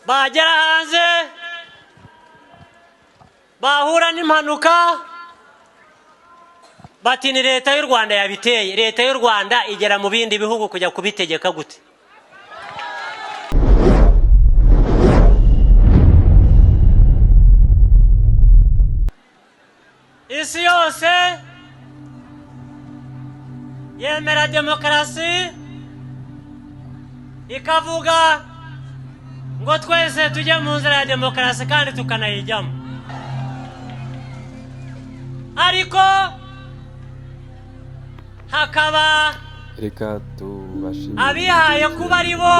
Bagera hanze bahura n'impanuka, bati ni Leta y'u Rwanda yabiteye. Leta y'u Rwanda igera mu bindi bihugu kujya kubitegeka gute? Isi yose yemera demokarasi, ikavuga ngo twese tujye mu nzira ya demokarasi kandi tukanayijyamo, ariko hakaba Reka tubashimire. abihaye kuba ari bo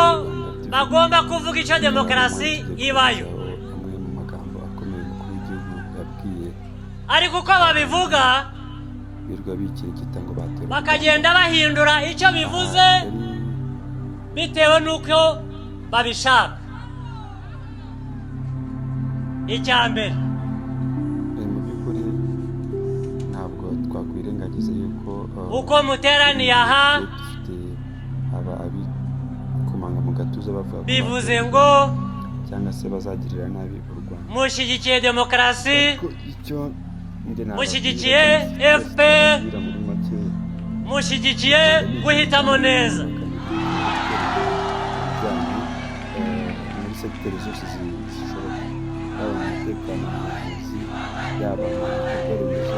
bagomba kuvuga icyo demokarasi ibayo. Amwe mu magambo akomeye umukuru w'igihugu yabwiye Ariko uko babivuga, birirwa bikirigita ngo batera u bakagenda bahindura icyo bivuze Rwanda. bitewe n'uko babishaka. Icya mbere, Mu by'ukuri ntabwo twakwirengagiza yuko uko muteraniye aha, dufite aba abikomanga mu gatuza bavuga ko bivuze batera ngo cyangwa se bazagirira nabi u Rwanda. mushyigikiye demokarasi, Ariko icyo njye nababwira mushyigikiye kandi FPR, nababwira muri make, mushyigikiye guhitamo neza. Byanyu muri segiteri zose zishoboka, yaba mu mutekano, mu buvuzi, yaba mu bikorwa remezo,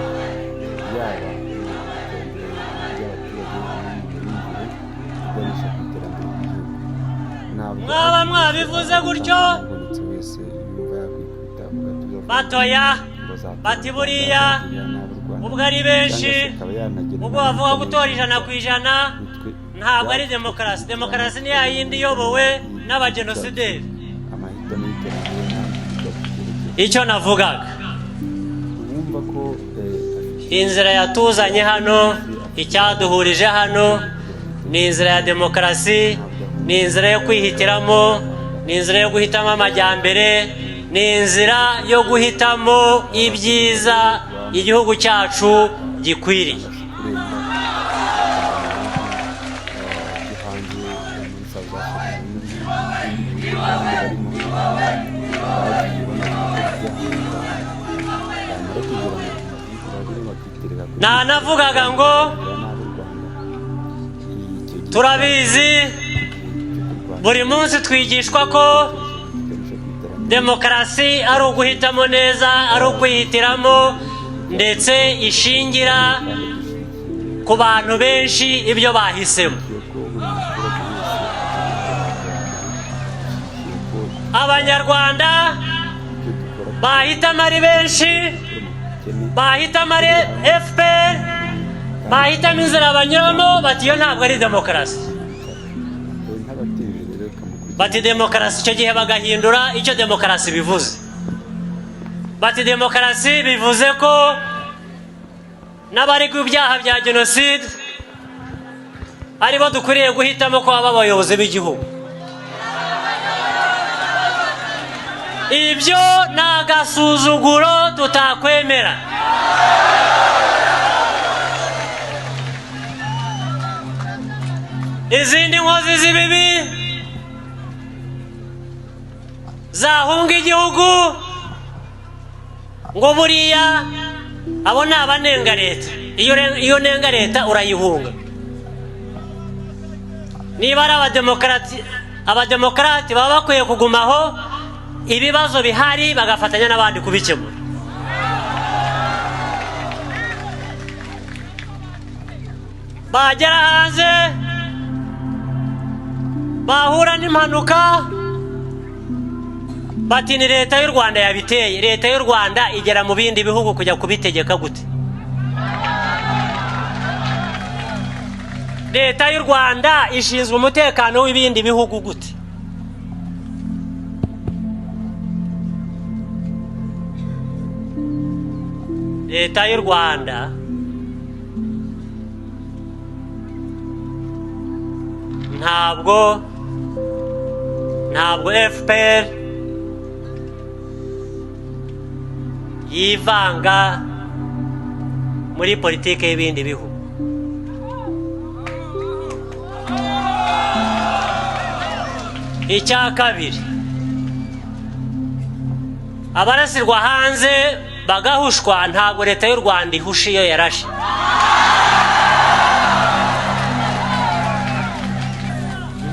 yaba mu iterambere ry'abaturage no mu myumvire iganisha ku iterambere ry'igihugu. Ntabwo Mwaba mwabivuze gutyo, ubonetse wese yumva yakwikubita mu gatuza avuga batoya ngo azatera bati u Rwanda, buriya azagirira nabi u Rwanda, ubwo ari benshi, cyangwa se akaba yanagira ubwo bavuga gutora 100%, nitwe ntabwo ari demokarasi. Demokarasi ni ya yindi iyobowe n'abajenosideri. Amahitamo y'iterambere ntabwo icyerekezo. Icyo navugaga, Uwumva ko afite inzira yatuzanye hano, icyaduhurije hano, ni inzira ya demokarasi, ni inzira yo kwihitiramo, ni inzira yo guhitamo amajyambere, ni inzira yo guhitamo ibyiza igihugu cyacu gikwiriye. Kurenga byo hanze, muri South Africa n'ibindi bihugu kandi barimo, bagiye bamaze gukora ibyaha, bamara kugera mu Bubiligi bagere bakiterera kuri Nanavugaga ngo nabi u Rwanda. Icyo gihe turabizi, cyo kurwanya buri munsi twigishwa ko kiganisha ku iterambere. demokarasi ari uguhitamo neza, ari ukwihitiramo, ndetse ishingira Kandi dushyigikiye ku bantu benshi, ibyo bahisemo. ko buri muturage wese akeneye iterambere, dushyigikiye ko Abanyarwanda ibyo dukora bahitamo ari benshi, dukora mu bukene. bahitamo ari FPR, bahitamo inzira banyuramo, bati iyo ntabwo ari demokarasi. Ntabatije rero kamukurikira. Bati demokarasi, icyo gihe bagahindura icyo demokarasi bivuze. Bati demokarasi bivuze ko n'abaregwa ibyaha bya jenoside aribo dukwiriye guhitamo ko baba abayobozi b'igihugu. Ibyo ni agasuzuguro tutakwemera. Izindi nkozi z'ibibi zahunga igihugu, ngo buriya abo ni abanenga leta. Iyo unenga leta urayihunga. Niba ari abademokarati, abademokarati baba bakwiye kugumaho, ibibazo bihari bagafatanya n'abandi kubikemura. Bagera hanze bahura n'impanuka, bati ni Leta y'u Rwanda yabiteye. Leta y'u Rwanda igera mu bindi bihugu kujya kubitegeka gute? Leta y'u Rwanda ishinzwe umutekano w'ibindi bihugu gute? Leta y'u Rwanda ntabwo FPR yivanga muri politiki y'ibindi bihugu. Icya kabiri, Abarasirwa hanze bagahushwa, ntabwo leta y'u Rwanda ihusha iyo yarashe.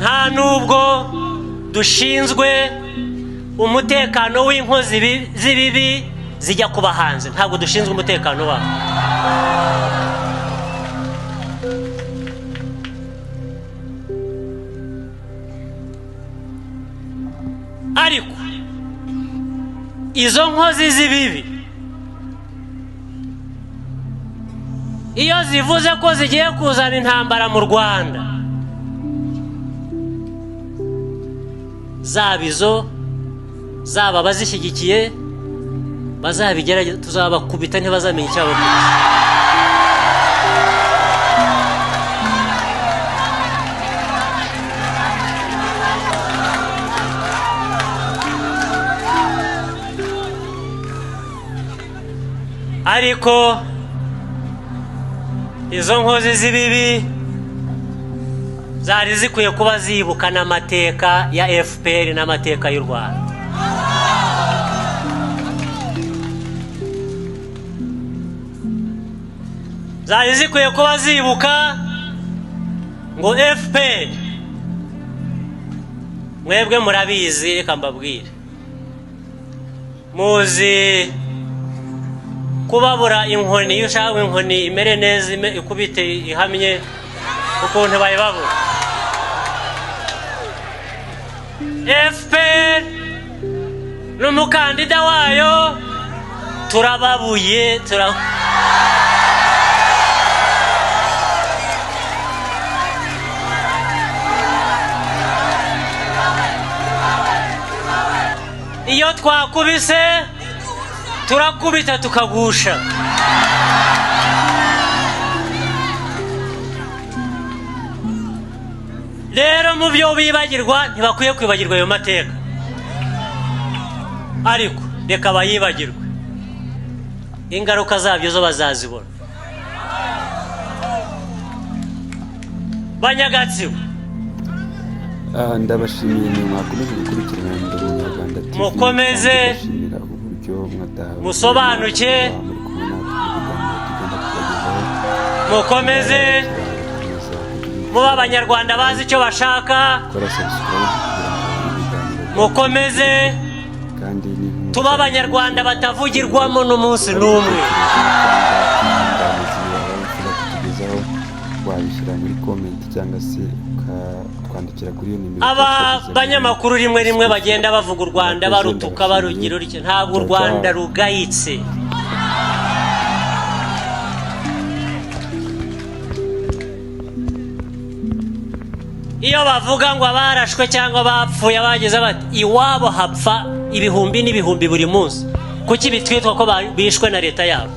Nta nubwo dushinzwe umutekano w'inkozi z'ibibi zijya kuba hanze, ntabwo dushinzwe umutekano wabo. Ariko izo nkozi z'ibibi iyo zivuze ko zigiye kuzana intambara mu Rwanda, zaba izo, zaba abazishyigikiye, bazabigerageza tuzabakubita ntibazamenya icyabakubise. Ariko izo nkozi z'ibibi zari zikwiye kuba zibuka n'amateka ya FPR n'amateka y'u Rwanda. Zari zikwiye kuba zibuka ngo FPR, mwebwe murabizi, reka mbabwire, muzi kubabura inkoni. Iyo ushaka inkoni imere neza, ikubite ihamye, ukuntu bayibabura. FPR n'umukandida wayo turababuye, tura iyo twakubise turakubita tukagusha. Rero mu byo bibagirwa, ntibakwiye kwibagirwa ayo mateka, ariko reka bayibagirwe, ingaruka zabyo zo bazazibona. Banyagatsibo, Ndabashimiye mwe mwakomeje gukurikirana Ndi Umunyarwanda TV. Mukomeze, kandi ndashimira uburyo musobanuke, muri kumwe natwe mu biganiro tugenda tubagezaho. Mukomeze muba Abanyarwanda bazi icyo bashaka. Gukora subscribe kugira ngo ibiganiro byacu Mukomeze kandi n'inkuru tuba Abanyarwanda batavugirwamo n'umunsi n'umwe. Inyunganizi waba wifuza kutugezaho, wabishyira muri comment cyangwa se ukatwandikira kuri iyo nimero Aba twashyize muri banyamakuru rimwe rimwe bagenda bavuga u Rwanda, Murakoze, barutuka, ndabashimiye. barugira utya, ntabwo u Ciao, Rwanda ciao. rugayitse. Iyo bavuga ngo abarashwe cyangwa bapfuye, bagize bati iwabo hapfa ibihumbi n'ibihumbi buri munsi, kuki bitwitwa ko bishwe na leta yabo?